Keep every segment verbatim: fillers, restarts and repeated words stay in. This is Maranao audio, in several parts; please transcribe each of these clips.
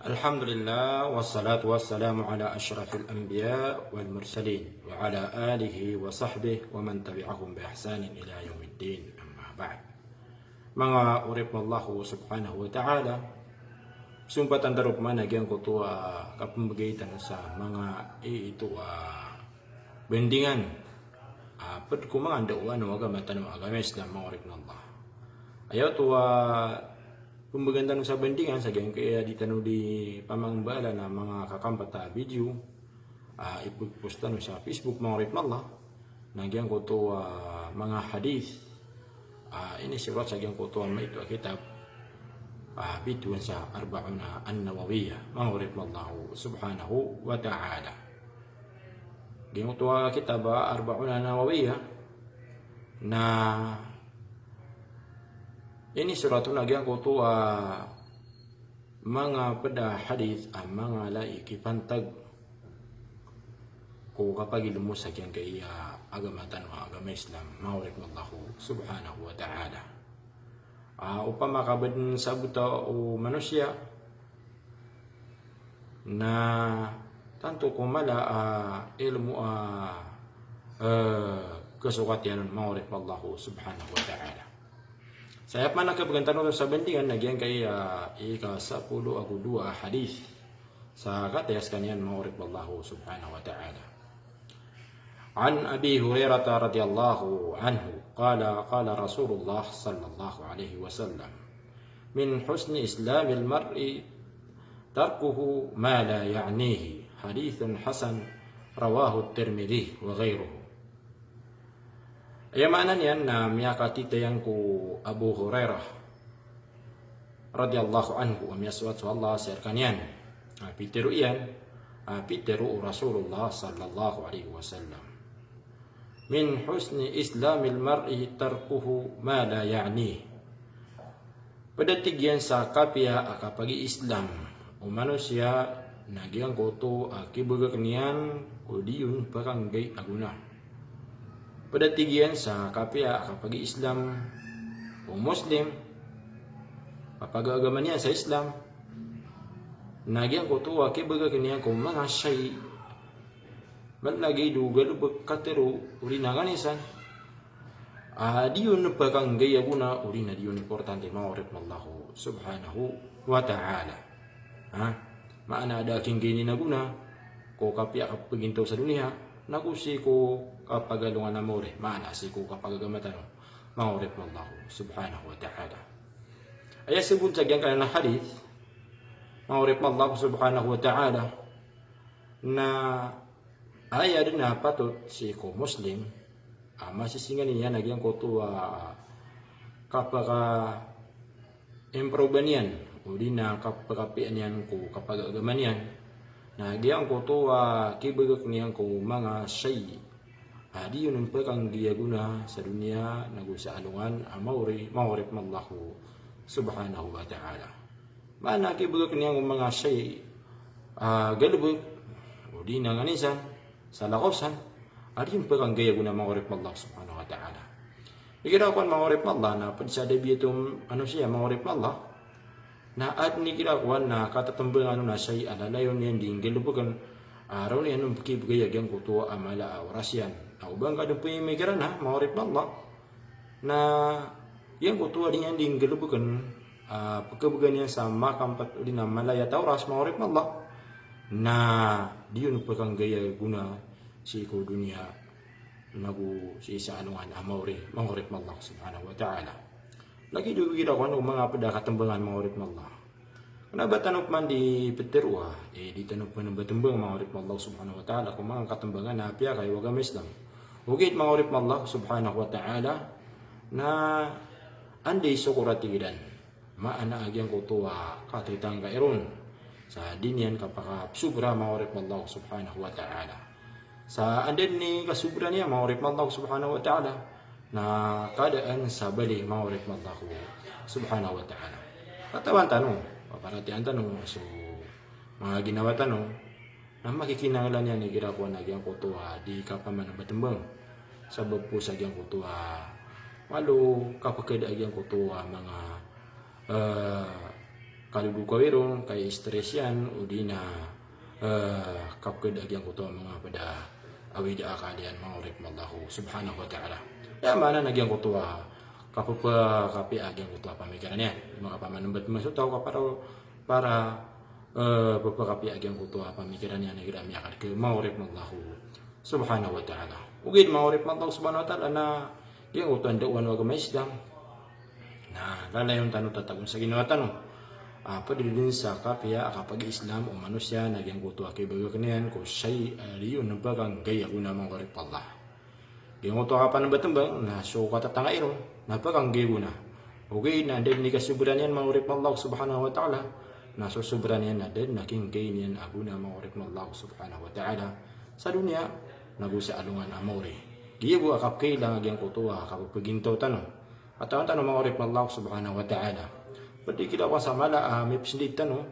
Alhamdulillah, wassalatu wassalamu ala ashrafil anbiya wal mursalin, wa ala alihi wa sahbihi wa man tabi'ahum bi ihsanin ila yaumiddin, amma ba'd. Manga oripn o Allah subhanahu wa ta'ala, sumpatan tano pman a giyangkoto a kapmbgay tano sa manga i-, ito a bandingan a pd ko manga ndao o agama tano a agama Islam, manga oripn o Allah. Aya oto a pmbgan tano sa bandingan sa giyangkaya di tano di pamangbalan a manga kakampt a video a ippost tano sa Facebook, manga oripn o Allah, na giyangkoto a manga hadith a inisorat sa giyangkoto a maito a kitab a bitowan sa Arba'una An-Nawawiyah, manga oripn o Allah subhanahu wa ta'ala. Giyangkoto a kitab a Arba'una An-Nawawiyah na inisorat on a giyangkoto a manga pd a hadith a manga lai kipantag ko kapagilmo sa giyangkaya agama tano a agama Islam, manga oripn o Allah subhanahu wa ta'ala. A, opama ka ba dn sabota o manosiya na tanto ko mala a ilmo a, eh, kasokat iyan on, manga oripn o Allah subhanahu wa ta'ala. Sa aya pman a kabgan tano sa bandingan na giyangkaya ika sapolo ago dowa a hadith sa kataya skaniyan, manga oripn o Allah subhanahu wa ta'ala. An Abi Hurairah radhiyallahu anhu, qala, qala Rasulullah sallallahu alaihi wasallam, "Min husni islamil mar'i tarkuhu ma la ya'nihi." Hadithun hasan, rawahu Tirmidhi wa ghairuhu. Aya maana niyan na miyakatitayan ko Abu Hurairah radhiyallahu anhu, a miyasoat so Allah sii rkaniyan, a pitharo iyan, a pitharo o Rasulullah sallallahu alaihi wasallam, "Min husni islamil mar'i tarkuhu ma la ya'nih." Pd a tig iyan sa kapiya a kapag-i-Islam o manosiya na giyangkoto a kibagak iyan ko di on pkanggay a gona. Pd a tig iyan sa kapiya a kapag-i-Islam o Muslim, kapagagama niyan sa Islam, na giyangkoto a kibagak iyan ko manga shay, mala giya do galbk, katharo, odi na nganin san, a di on pkanggay a gona, odi na di on importante, manga oripn o Allah subhanahu wa ta'ala. Ha? Maana a da a kinggay niyan a gona ko kapiya a kapagintaw sa doniya, nago sii ko kapagalongan a maori, maana sii ko kapagagama tano, manga oripn o Allah subhanahu wa ta'ala. Aya sabot sa giyangkanan a hadith, manga oripn o Allah subhanahu wa ta'ala, na aya dn a patot sii ko Muslim a masisingan iyan a giyangkoto a kapaka-improve niyan, odi na kapakapiya niyan ko kapagagama niyan, na giyangkoto a kibagak iyan ko manga shay a di on pkanggay a gona sa doniya nago sa alongan a maori, manga oripn o Allah subhanahu wa ta'ala. Maana kibagak iyan ko manga shay a galbk, odi na nganin san, sa lakaw san, a di on pkanggay a gona, manga oripn o Allah subhanahu wa ta'ala. Igira kowan, manga oripn o Allah, na pd sa dabiat o manosiya, manga oripn o Allah, na adn igira kowan na katatambangan on a shay a lalayon iyan di nggalbkn, a raon iyan on pkibgay a giyangkoto a mala a oras iyan. Na o ba ngka dn pmikiran, manga oripn o Allah, na giyangkoto a di niyan di nggalbkn, a pkabgan iyan sa makampt odi na malaya a oras, manga oripn o Allah, na di on pkanggay a gona sii ko doniya nago sii sa alongan a maori, manga oripn o Allah subhanahu wa ta'ala. Lagid o igira kowan o manga pd a katambangan, manga oripn o Allah. Kna ba tano pman di ptharoa, eh, di tano pman ba tmbang, manga oripn o Allah subhanahu wa ta'ala, ko manga katambangan a piyakay o agama Islam. Ogaid, manga oripn o Allah subhanahu wa ta'ala, na anda i sokor a tig iran. Maana a giyangkoto a katitangkai ron sa di niyan kapakapsobra, manga oripn o Allah subhanahu wa ta'ala. Sa anda dn i kasobra niyan, manga oripn o Allah subhanahu wa ta'ala, na kadaan sa bali, manga oripn o Allah subhanahu wa ta'ala. Katawan tano, paparatiyayaan tano so manga ginawa tano, na makikinanglan iyan igira kowan a giyangkoto a di kapaman a ba tmbang. Sabap ko sa giyangkoto a malo kapakada a giyangkoto a manga, eh, kalodokawi ron, kay stress iyan, odi na, eh, kapked a giyangkoto a manga pd a awid a akal iyan, manga oripn o Allah subhanahu wa ta'ala. Aya maana na giyangkoto a kapepakapiya a giyangkoto a pamikiran iyan. Makapamanmbt man so taw ka para, para, eh, pepakapiya a giyangkoto a pamikiran iyan igira miyakad ki, manga oripn o Allah subhanahu wa ta'ala. Ogaid, manga oripn o Allah subhanahu wa ta'ala, na giyangkoto a ndaowan o agama Islam na lalayon tano tatagon sa ginawa tano. A pd dn sa kapiya a kapag-Islam o manosiya na giyangkoto a kibagakn iyan ko shay a riyon a ba kanggay a gona, manga oripn o Allah. Giyangkoto a kapanmbtmbang na so katatangay ron na ba kanggay a gona. Ogaid na da dn i kasobra niyan, manga oripn o Allah subhanahu wa ta'ala, na so sobra niyan na da dn a kinggay niyan a gona, manga oripn o Allah subhanahu wa ta'ala, sa doniya nago sa alongan a maori. Giya bo a kapkailang a giyangkoto a kapepagintaw tano. Katawan tano, manga oripn o Allah subhanahu wa ta'ala, pd i kilawan sa mala a mipsndit tano,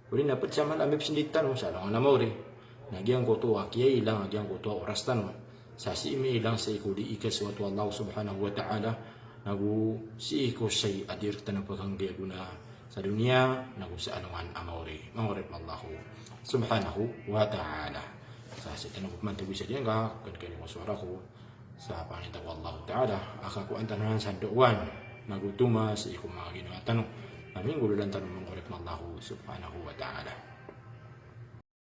odi na pd sa mala a mipsndit tano sa alongan a maori. Na giyangkoto a kiyailang a giyangkoto a oras tano sa sii mailang sii ko di ikasowat o Allah subhanahu wa ta'ala, nago sii ko shay a di rktano ba kanggay a gona sa doniya nago sa alongan a maori, manga oripn o Allah subhanahu wa ta'ala. Sa sii tano bo pman tagoi sa giyangka, kn kani ko sowara ko sa panginta ko Allah ta'ala a kakowaan tano nan sa ndaowan nago toma sii ko manga ginawa tano a minggolalan tano, manga oripn o Allah subhanahu wa ta'ala.